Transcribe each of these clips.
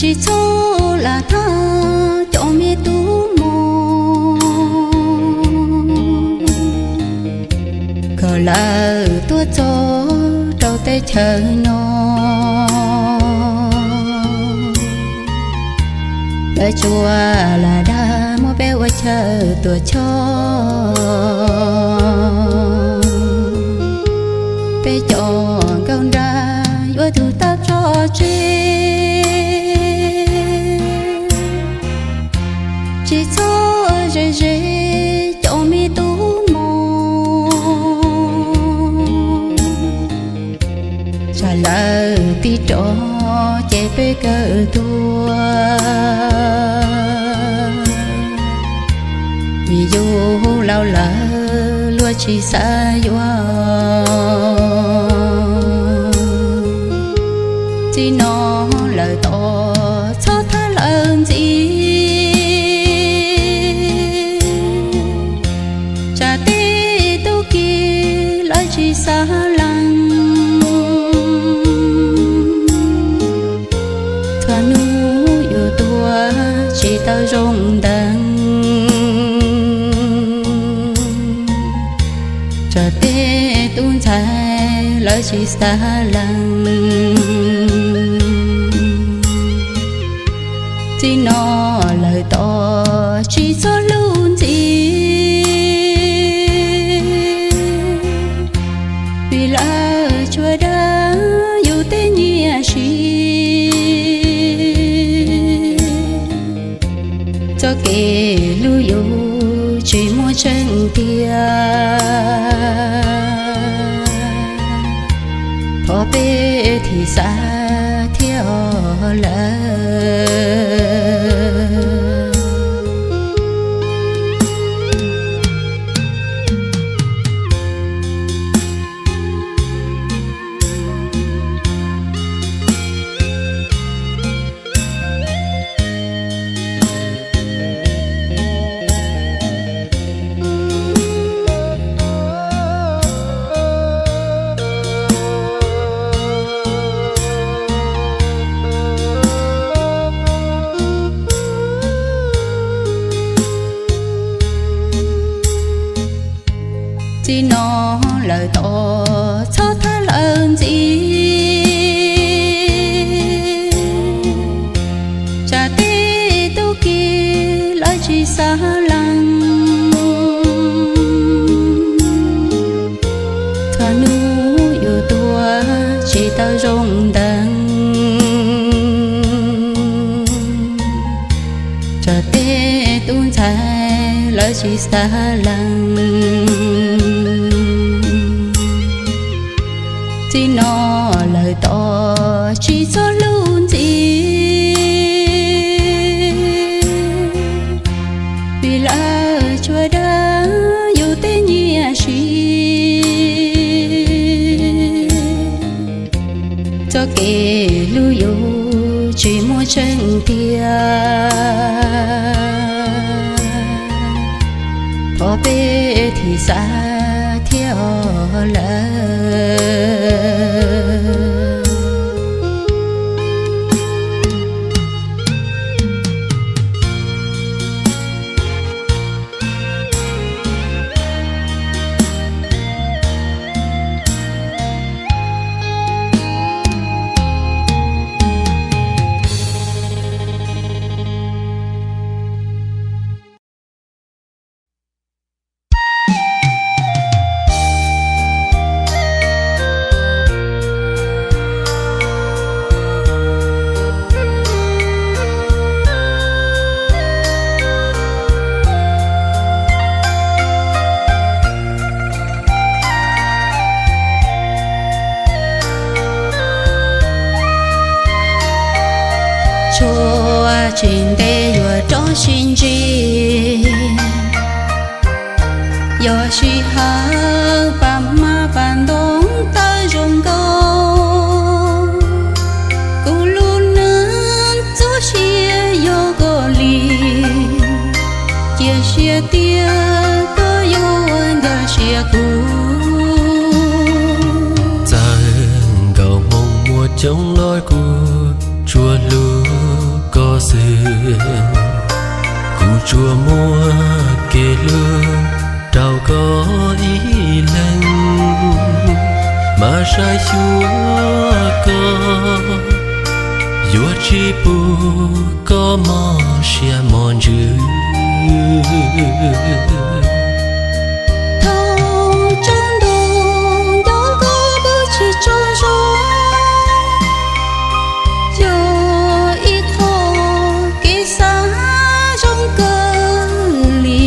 Tsis txhob lam thab cov me tub mos, kom lawv tuaj txog rau teb chaws no. Lawv tsuas lam dag muab peb ua chaw tuam choj. Peb cov nkauj nraug yuav tsum tau tso tseg, tsis txhob ze ze cov me tub mos. Tsam lawv tig rov ces peb kawm tuag, vim yus laus lawm luag tsis xav yuav. Txij no lawm tos txhob thab lawv ntxiv, tsam tej tub ki lawv tsis xav lees. Txhua hnub yus tuag tsis tau zoo ntees, tsam tej tub ntxhais lawv tsis xav lees. Txij no lawm tos tsis txhob hlub ntxiv, vim lawv tsuas dag yus tej nyiaj siv. Txoj kev hlub yus tsis muaj tseeb tiag, thov peb thim xav thiab os lawm. Txij no lawm tos txhob thab lawv ntxiv, tsam tej tub ki lawv tsis xav lees. Txhua hnub yus tuag tsis tau zoo ntees, tsam tej tub ntxhais lawv tsis xav lees. Txij no lawm tos tsis txhob hlub ntxiv, vim lawv tsuas dag yus tej nyiaj siv. Txoj kev hlub yus tsis muaj tseeb tiag, thov peb thim xav thiab os lawm. Tshuav tsis ntev yuav rov sib ntsib, yog sij hawm pab hmab pab ntoo tawv zoo nkauj. Kuv lub neej txoj sia yog koj li, cia siab tias koj yuav nkag siab kuv. Txawm nkaus hmoo muaj coob los kuv tsuas hlub Tsuas muaj kev hlub rau koj ib leeg, mas saib xyuas koj yuav tsis pub koj mob siab mos ntsws. Thaum tsaus ntuj nco koj pw tsis tsaug zog, yog ib qho kev xav zoo kawg li.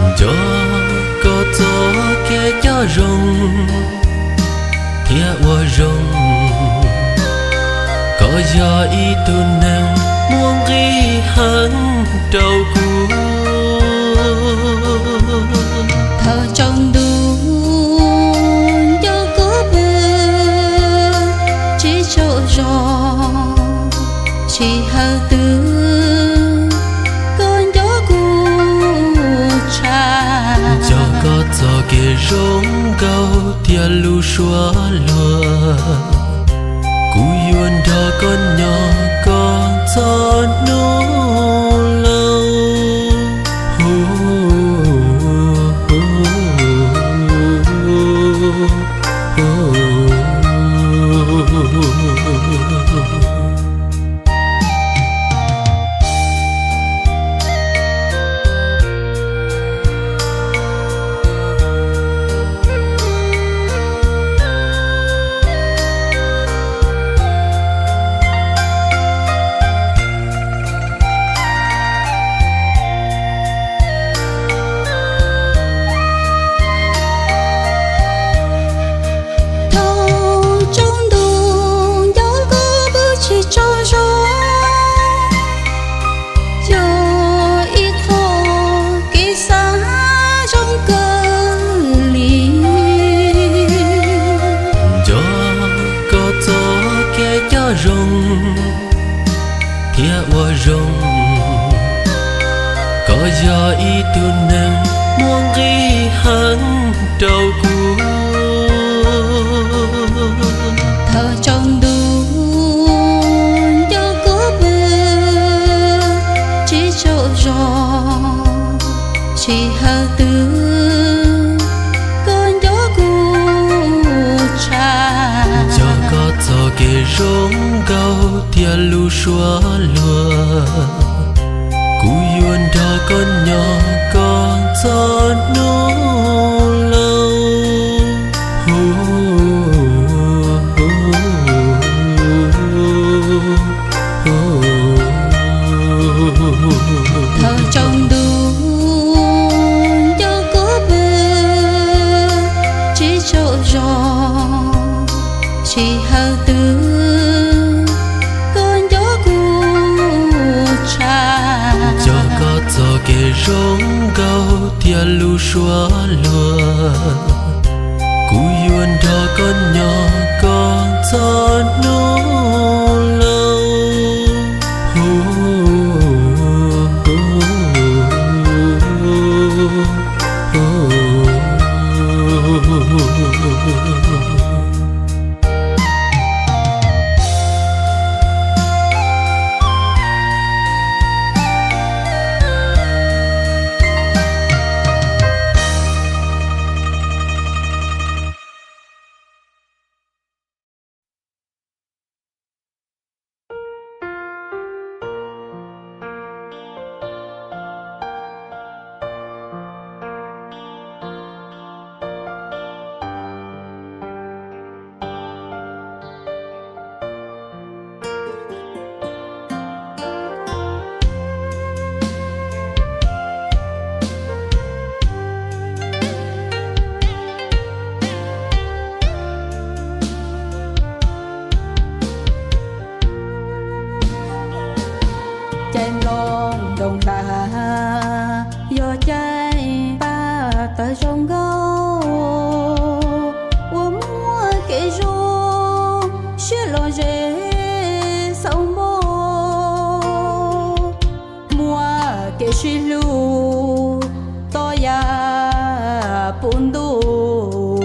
Nco koj txoj kev coj zoo thiab ua zoo, koj yog ib tug neeg muaj nqis heev rau kuv. Thaum tsaus ntuj nco koj pw tsis tsaug zog, sij hawm twg koj nco kuv tshaj. Nco koj txoj kev zoo nkauj thiab lub suab luag, kuv yuav nrog koj nyob koj txoj hnub laus. Thaum tsaus ntuj nco koj pw tsis tsaug zog, yog ib qho kev xav zoo kawg li. Nco koj txoj kev coj zoo thiab ua zoo, koj yog ib tug neeg muaj nqis heev rau kuv. Thaum tsaus ntuj nco koj pw tsis tsaug zog, sij hawm twg koj nco kuv tshaj. Nco koj txoj kev zoo nkauj thiab lub suab luag, kuv yuav nrog koj nyob koj txoj hnub laus. Thaum tsaus ntuj nco koj pw tsis tsaug zog, sij hawm twg koj nco kuv tshaj. Nco koj txoj kev zoo nkauj thiab lub suab luag, kuv yuav nrog koj nyob koj txoj hnub laus. Caij nplooj ntoo tas, yog caij paj tawg zoo nkauj, uas muaj kev zoo siab los ze xaus npoj, muaj kev sib hlub toj ya puv ntuj,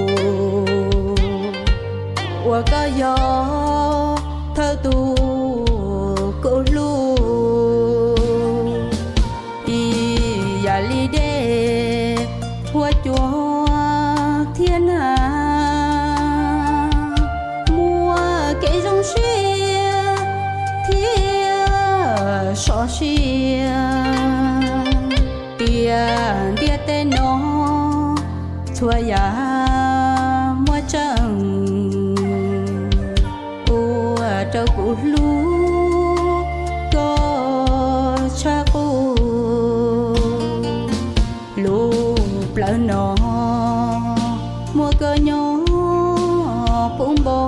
uas koj yog thawj tus kuv hlub. siab thiab sov siab. Tiam ntiaj teb no txhua yam muaj tseeb, ua rau kuv hlub koj tshaj qub. Lub plawv no muaj koj nyob puv npo,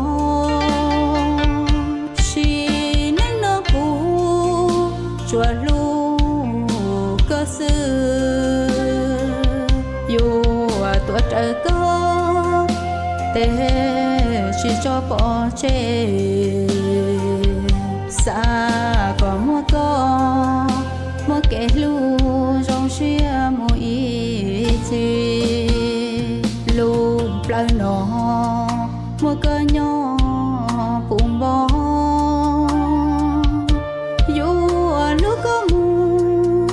sim neej no kuv tsuas hlub koj xwb. Yuav tuav rawv koj tes tsis tso pov tseg, xav kom muaj koj muaj kev hlub zoo siab mus ib txhis. Lub plawv no muaj koj nyob puv npo, yuav hlub koj mus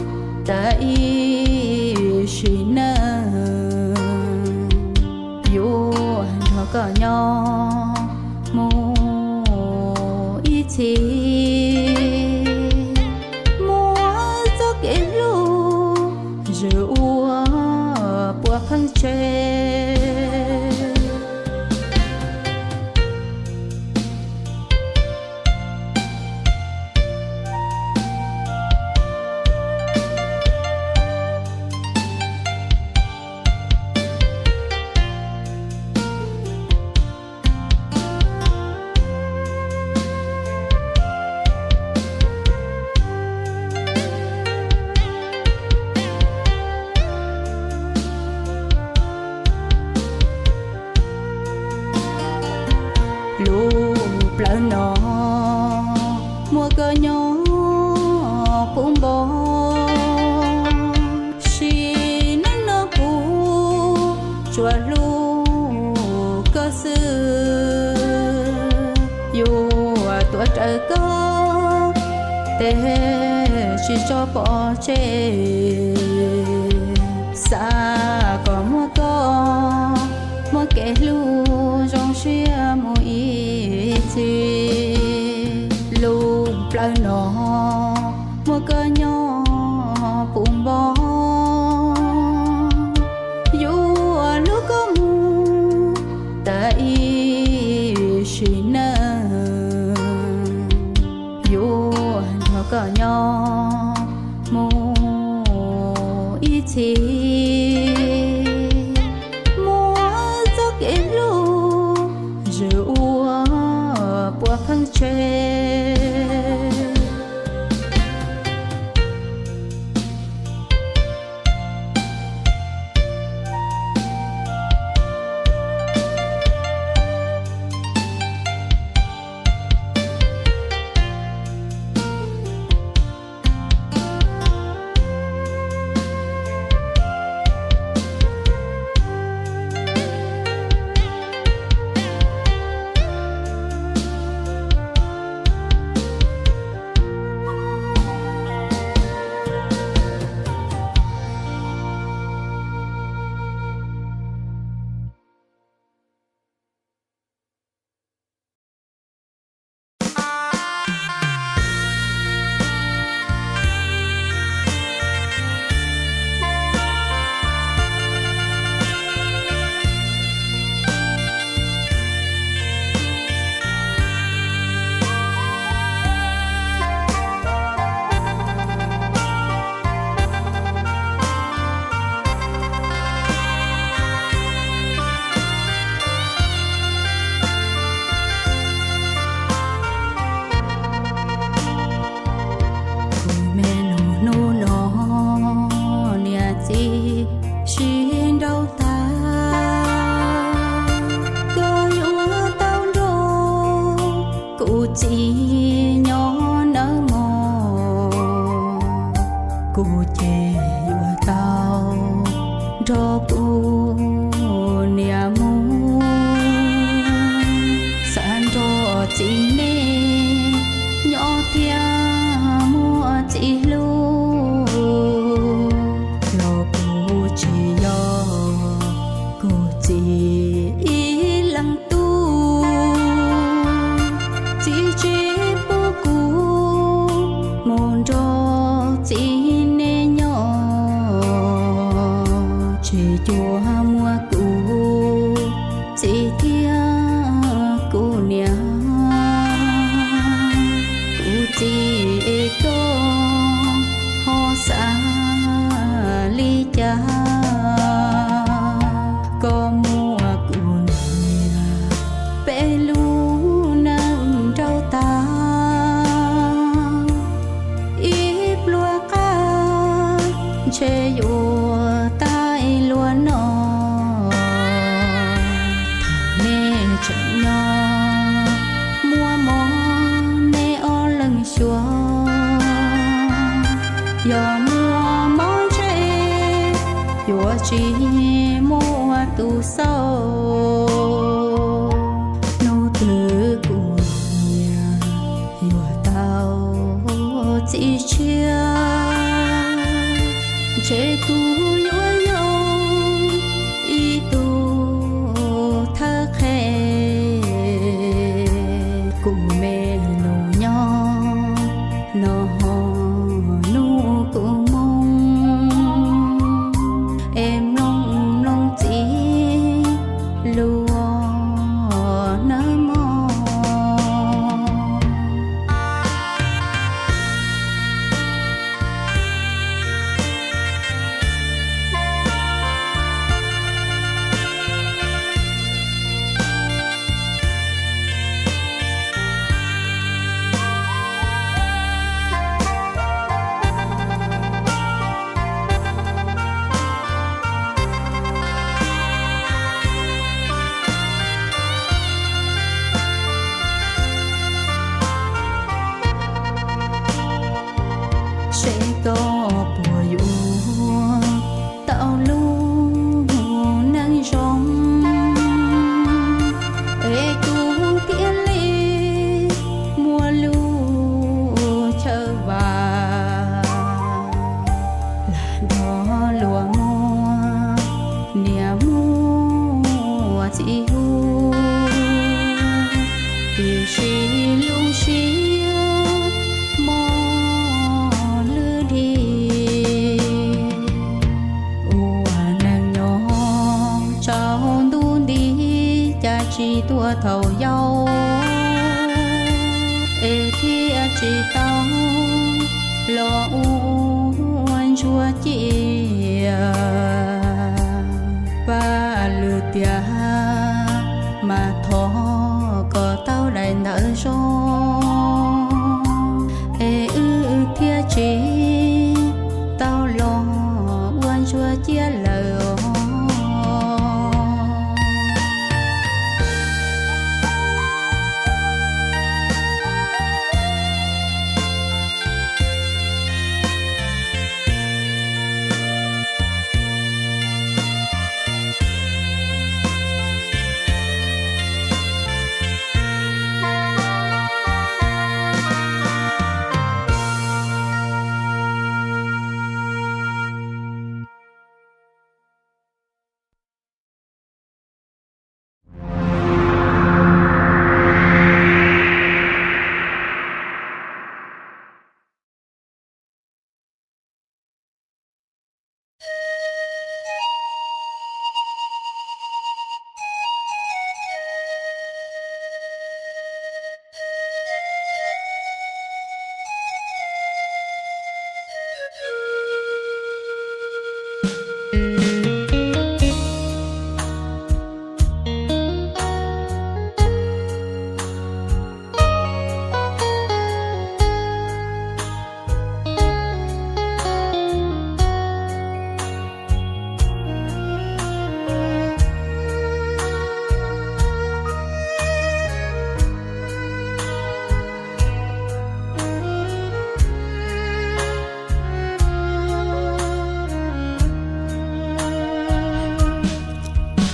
tas ib sim neej, yuav nrog koj nyob mus ib txhis. Muaj txoj kev hlub zwm ua puas pheej tseg. Lub plawv no muaj koj nyob puv npo, sim neej no kuv tsuas hlub koj xwb. Yuav tuav rawv koj tes tsis tso pov tseg, xav kom muaj koj muaj kev hlub zoo siab mus ib txhis. Lub plawv no muaj koj nyob puv npo, yuav hlub koj mus tas ib sim neej, yuav nrog koj nyob mus ib txhis. Muaj txoj kev hlub zwm ua puas pheej tseg. Kuv me nus hnub no niam txiv sib nrauj tag, koj yuav tau nrog kuv txiv nyob nawb mog. Kuv ces yuav tau nrog kuv niam mus, xav nrog txiv nej nyob thiab muaj txiv hlub, los kuv tsis yog kuv txiv ib leeg tub. Txiv Txiv es koj ho xav li cas, koj muab kuv niam peb lub neej nrauj tag ib pluag qab, ntshe yuav tag luag no. Thaum nej tseem nyob muaj mob nej ob leeg xyuas, yog muaj mob ntshe yuav tsis muaj tus xauj. Hnub twg kuv niam yuav tau txiv tshiab, ntshe kuv yuav yog ib tug thawj qhe. Kuv me nus nyob no ho nug kuv moo, es mloog mloog txiv lus nawb mog. Seb koj puas yuav tau lub neej zoo, es kuv thiaj li muaj lub chaw vam. Lam nrog luag muaj niam muaj txiv hu, tiam sis lub siab mob lwj li. Ua neeg nyob tsaus ntuj nti, cas tsis tuaj thaum yau, es thiaj tsis tau los ua ntsuag cia. Vaj lwm tiam mas thov kom tau daim ntawv zoo, es wb thiaj tsis tau los ua ntsuag cia lawm os.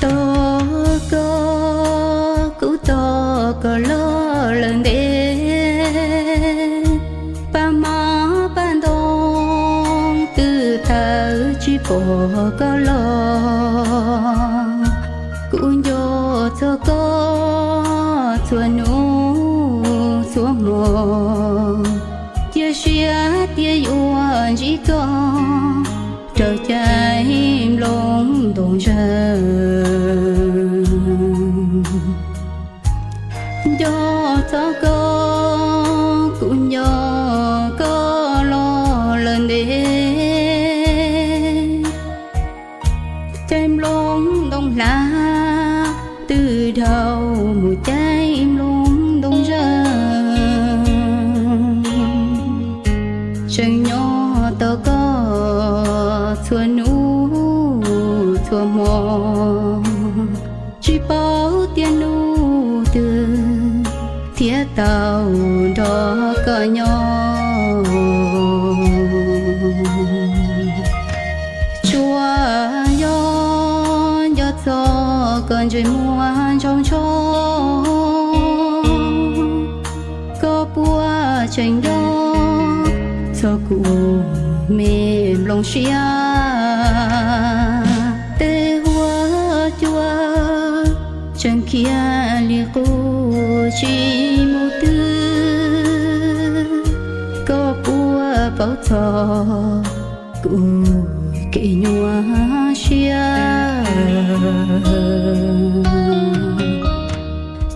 Tos koj, kuv tos koj los lawm ntev, paj mab paj ntoo twb tawm tsis pom koj los. Kuv nco txog koj txhua hnub txhua hmo, cia siab tias yuav ntsib koj raws cai nplooj ntoo zawg. Nco txog koj, kuv nco hmo, tsis paub tias hnub twg thiaj tau nrog koj nyob. Tsuas yog nco txog koj ntsej muag ntshaus ntsho, koj puas tseem nco txog kuv me nplooj siab. Tej huab cua tseem khiav li qub tsis mus twg, koj puas paub txog kuv kev nyuaj siab?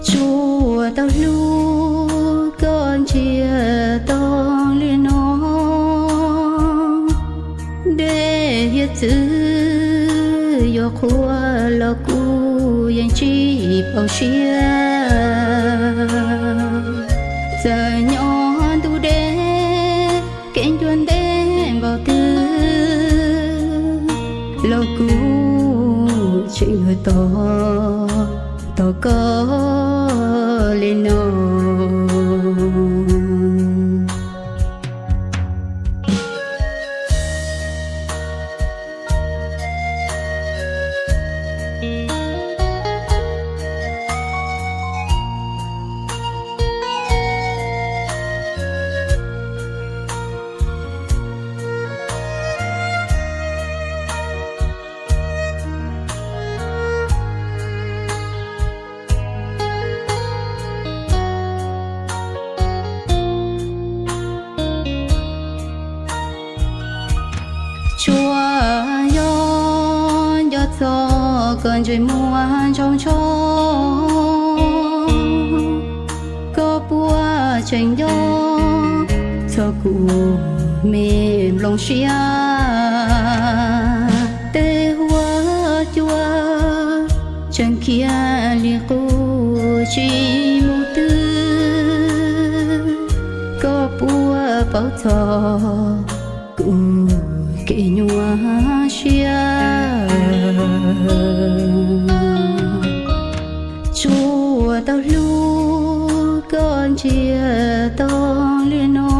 Tsuas tau hlub koj ntsia tau li no, dej hiav txwv yuav qhuav los kuv yeej tsis paub siab. Txawm nyob ntuj deb kev ncua ntev npaum twg los kuv tseem yuav tos, tos koj li no. Tsuas yog nco txog koj ntsej muag ntshaus ntsho, koj puas tseem nco txog kuv me nplooj siab? Tej huab cua tseem khiav li qub tsis mus twg, koj puas paub txog kuv kev nyuaj siab? Tsuas tau hlub koj ntsia tau li no,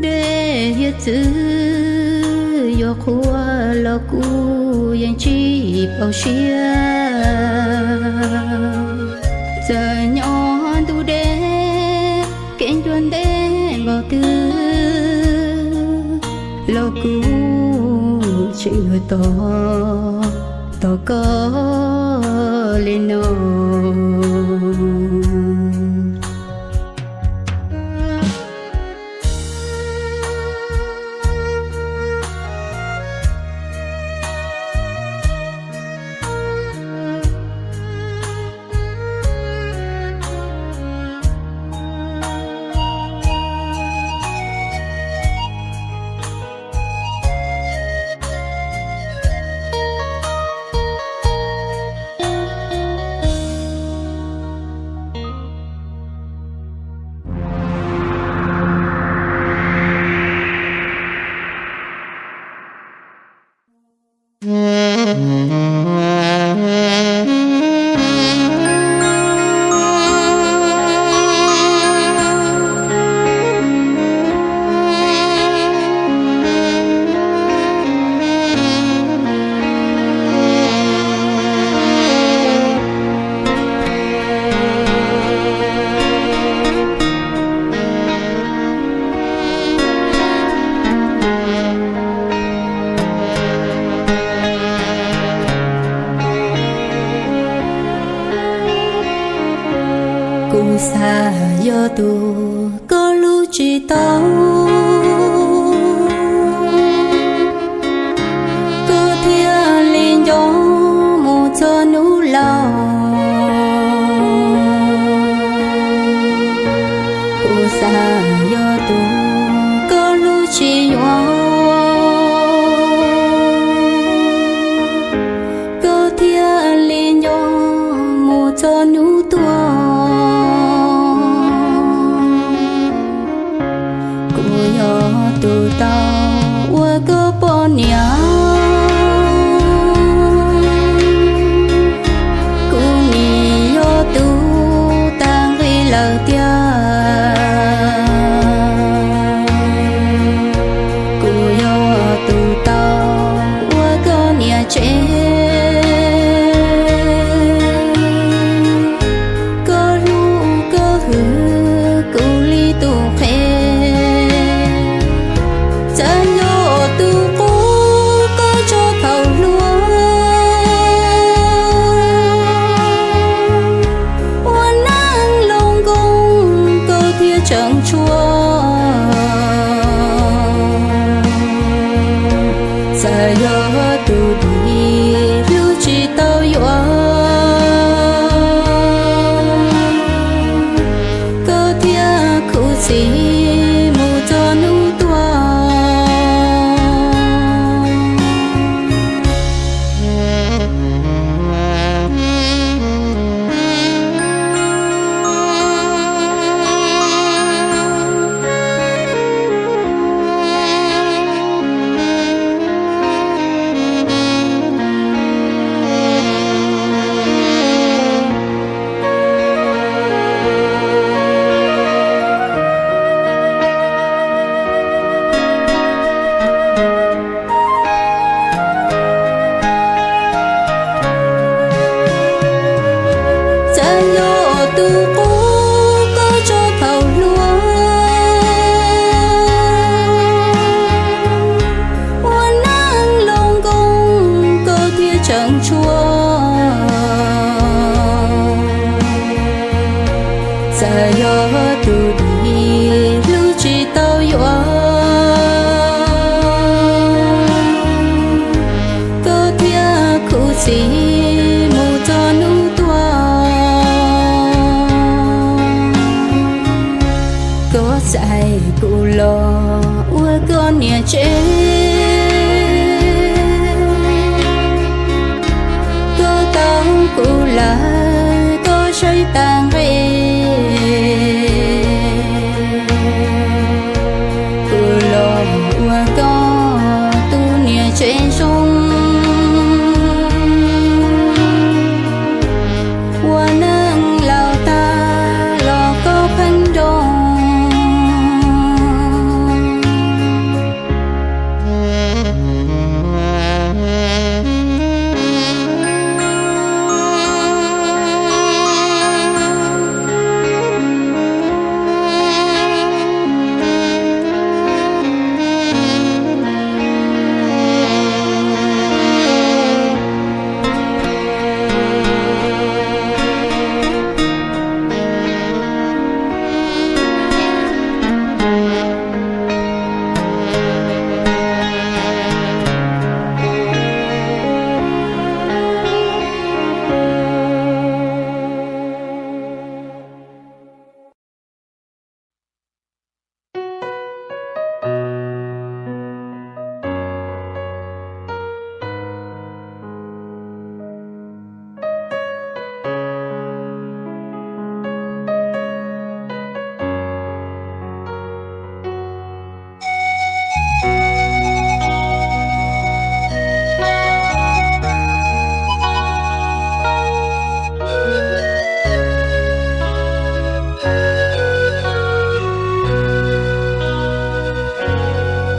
dej hiav txwv yuav qhuav los kuv yeej tsis paub siab. Txawm nyob ntuj deb kev ncua ntev npaum twg los kuv tseem yuav tos, tos koj li no. Kuv xav yog tus koj hlub tsis tau, koj thiaj li nco mus txog hnub laus. Kuv xav yog tus koj hlub tsis yuav, koj thiaj li nco mus txog hnub tuag. Kuv yog lawm tiag. Kuv yog tus tau ua koj niam tsev, koj hlub koj hwm kuv li tus qhev. Txawm yog tus qub koj tso thaum hluas, ua neej loo nkoos koj thiaj tseem tshuav. Txawm yog tus dim hlub tsis tau yuav, koj thiaj khuv xim mus txog hnub tuag. Txawm yog tus qub koj tso thaum hluas, ua neej loo nkoos koj thiaj tseem tshuav. Txawm yog tus dim hlub tsis tau yuav, koj thiaj khuv xim mus txog hnub tuag. Koj txais kuv los ua koj niam tsev, koj tau kuv lawm koj saib tas nqe. Kuv los ua koj tus niam tsev zoo, ua neej laus tag los koj pheej nroo.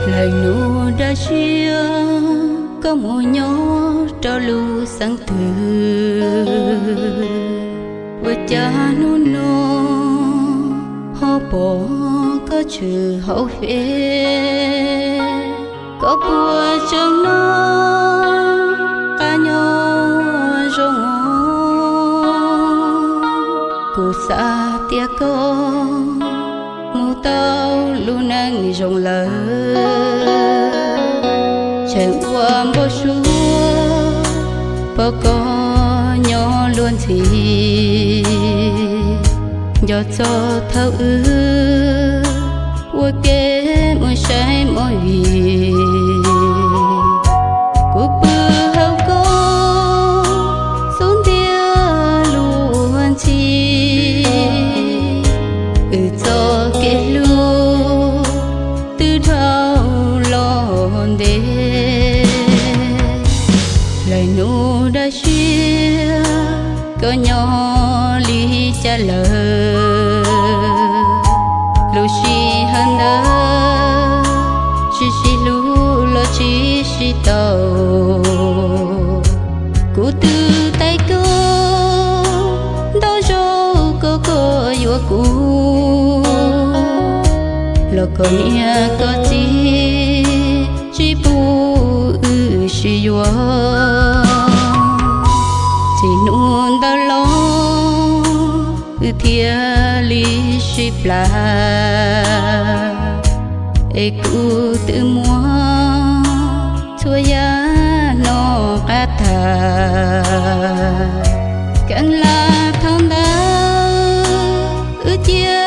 Hlais nus dab tsi koj mus nyob rau lub xeev twg? Ua cas hnub no ho pom koj tshwm hauv Fev? Koj puas tseem noj qab nyob zoo os? Kuv xav tias koj mus tau lub neej zoo lawm, tseem ua npau suav pom koj nyob luag ntxhi. Nco txog thaum wb ua ke mus saib movie, kuv pw hauv koj xub ntiag luag ntxhi. Wb txoj kev hlub twb dhau los ntev. Hlais nus dab tsi koj nyob li cas lawm? kuv, los koj niam koj txiv tsis pub wb sib yuav. Txij hnub ntawd los wb thiaj li sib plam, es kuv twb muaj txhua yam hnov qab tham. Keeb laj thaum ntawd wb cia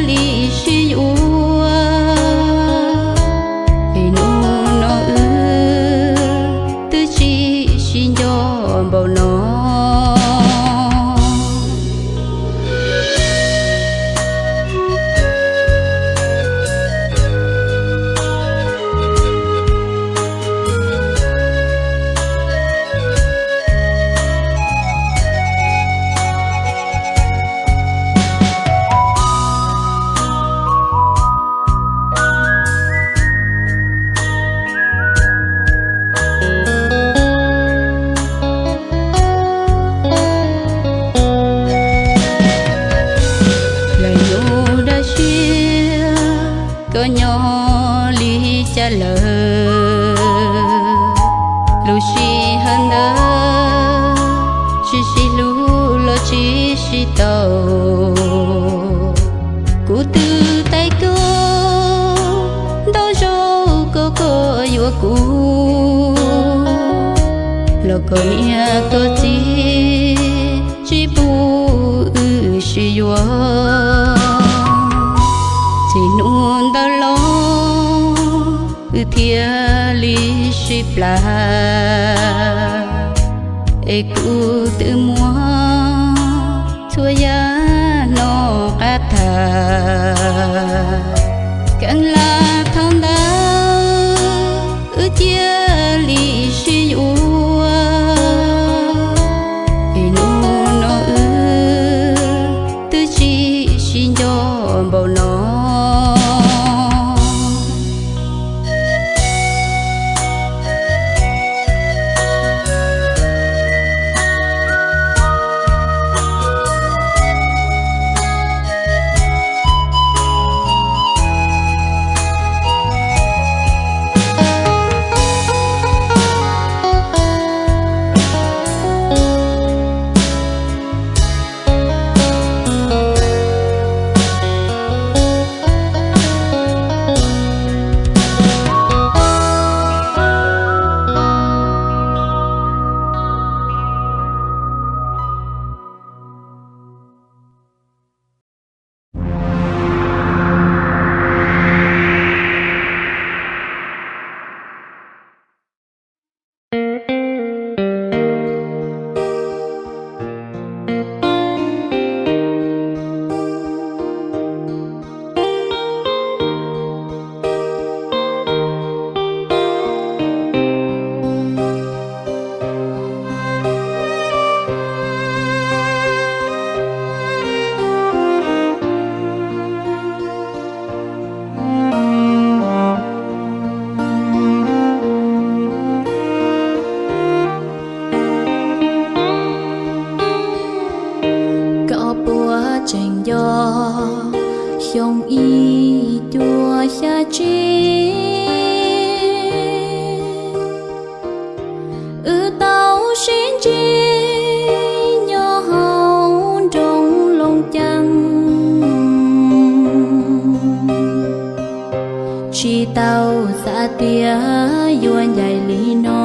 li sib yuav, es hnub no wb twb tsis sib nco npaum no. Lawv nug dab tsi, koj nyob li cas lawm? Lub sij hawm ntawd tsis sib hlub los tsis sib tau. Kuv twb taij koj ntau zaus kom koj yuav kuv, los koj niam koj txiv tsis pub wb sib yuav. Txij hnub ntawd los wb thiaj li sib plam, es kuv twb muaj txhua yam hnov qab tham. Keeb laj thaum ntawd wb cia li sib yuav, es hnub no wb twb tsis sib nco npaum no. Koj puas tseem nco xyoo ib cuaj xya tsib, wb tau sib ntsib nyob hauv nroog Looj Ceeb, tsis tau xav tias yuav ncaim li no.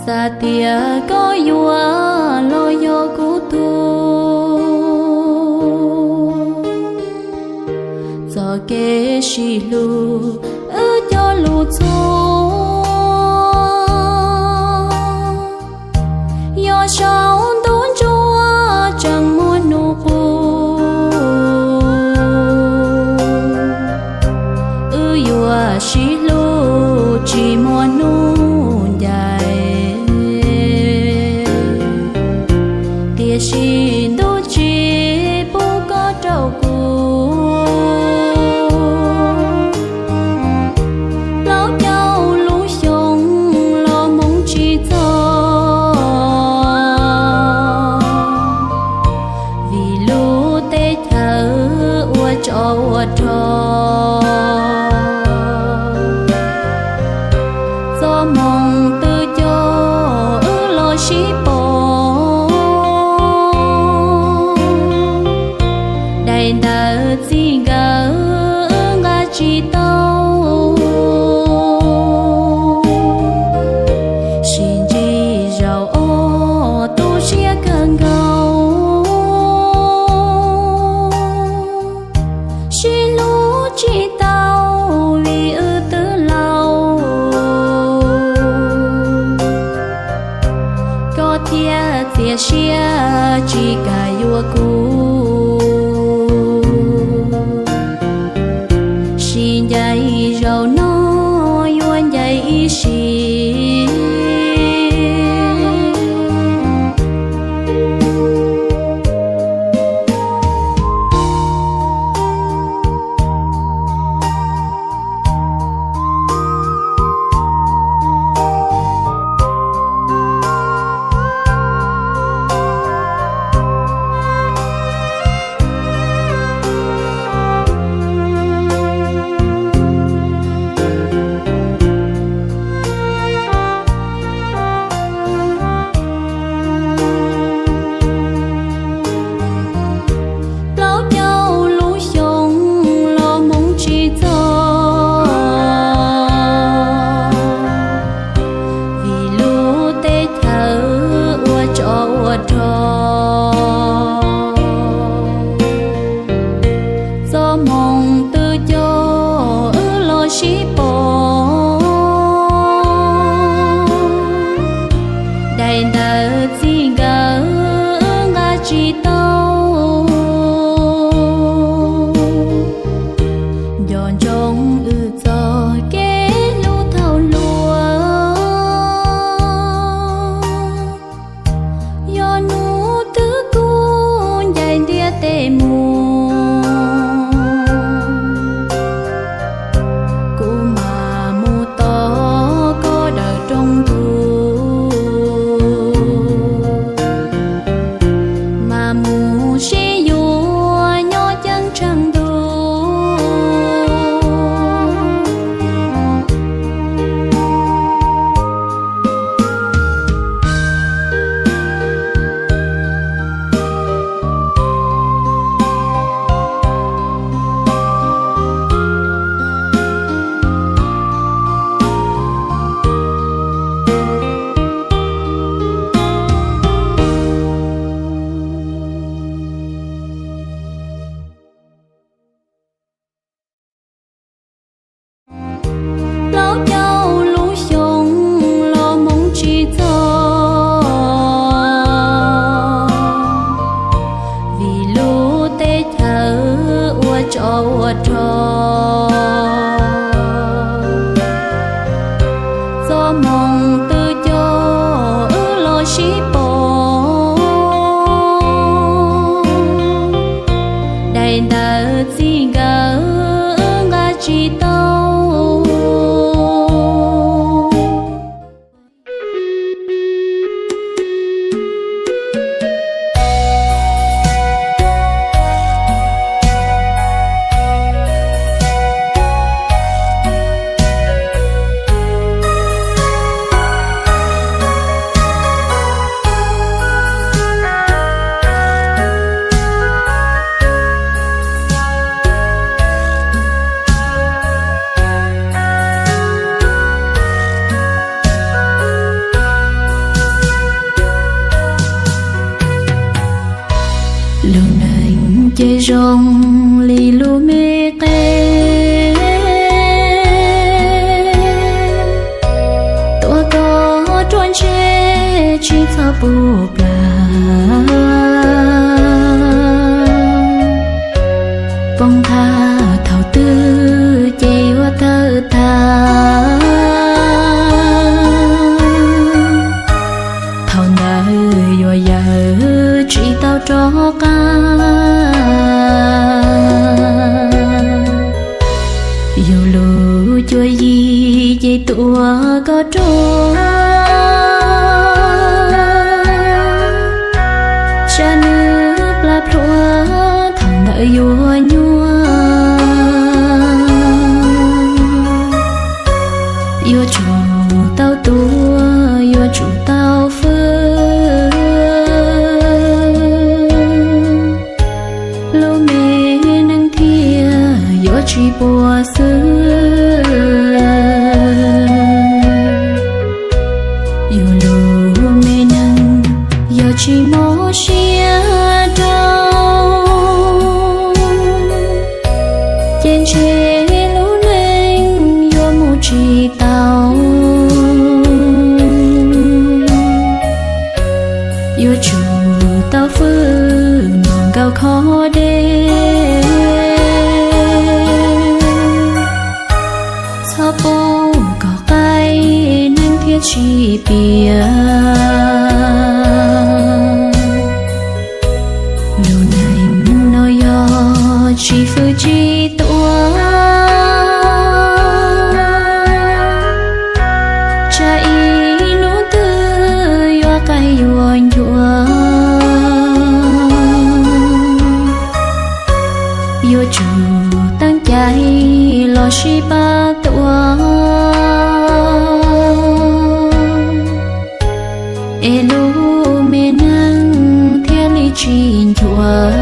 Xav tias koj yuav los yog kuv tug, txoj kev sib hlub wb cog lus txhua. Yog saum ntuj ntsuab tseem muaj hnub qub, wb yuav sib hlub tsis muaj hnub ncaim. Tiam sis ntuj tsis pub koj rau kuv, plaub caug lub xyoo los hmoov tsis txog. Daim ntawv txij nkawm nqa tsis tau, sib ntsib zaum ob tu siab kawg nkaus, sib hlub tsis tau vim wb twb laus, koj thiaj txias siab tsis kam yuav kuv. Sib ncaim zaum no yuav ncaim ib sim. Plaub caug lub xyoo los hmoov tsis txog, vim lub teb chaws ua tsov ua rog. Txoj hmoo twb cog wb los sib pom, daim ntawv txij nkawm nqa tsis tau, nco ntsoov wb txoj kev hlub thaum hluas. Yog hnub twg kuv ncaim ntiaj teb mus, kuv mam mus tos koj daws rooj ntug, mam mus sib yuav nyob ceeb tsheej ntuj. Plaub caug lub xyoo los hmoov tsis txog, vim lub teb chaws ua tsov ua rog. Txoj hmoo twb cog wb los sib pom, daim ntawv txij nkawm nqa tsis tau. Lub neej ces zoo li lub me qe, tuaj koj ruaj ntshe tsis txhob puv plam. Poob nthav thaum twg ces yuav tawg tag, thaum ntawd yuav yawm tsis tau rov qab. Yus lub cuab yig ces tuaj koj ruaj, sab nws plas plhuav thaum ntawd yuav nyuaj. Yuav tsum tau tuag, yuav tsum tau fwj. Lub me tsis puas xwb. Yus lub me neeg yog tsis mob siab rau, ces ntshe lub neej yuav mus tsis tau. Yuav tsum tau fwm nkaus qhov deb, txhob pub kom qaij neeg thiaj tsis piam. Lub neej no yog tsis fwm tsis tuav, tsam ib hnub twg yuav qaij yuav ncuav. Yuav tsum teeb cai los sis pab tuav, es lub me neeg thiaj li tsis ncuav.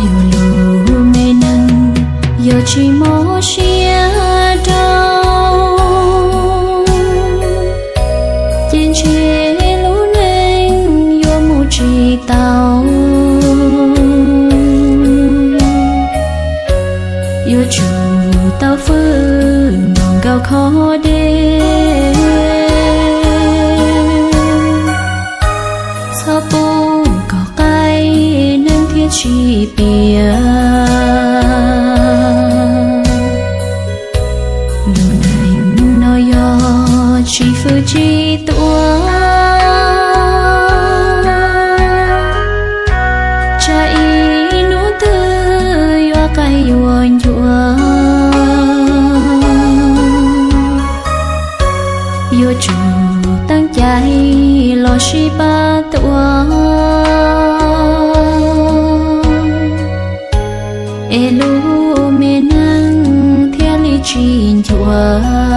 Yus lub me neeg yog tsis mob siab rau, ces ntshe lub neej yuav mus tsis tau. Yuav tsum tau fwm nkaus qhov deb, txhob pub kom qaij neeg thiaj tsis piam. Lub neej no yog tsis fwm tsis tuav, tsam ib hnub twg yuav qaij yuav ncuav. Yuav tsum teeb cai los sis pab tuav, es lub me neeg thiaj li tsis ncuav.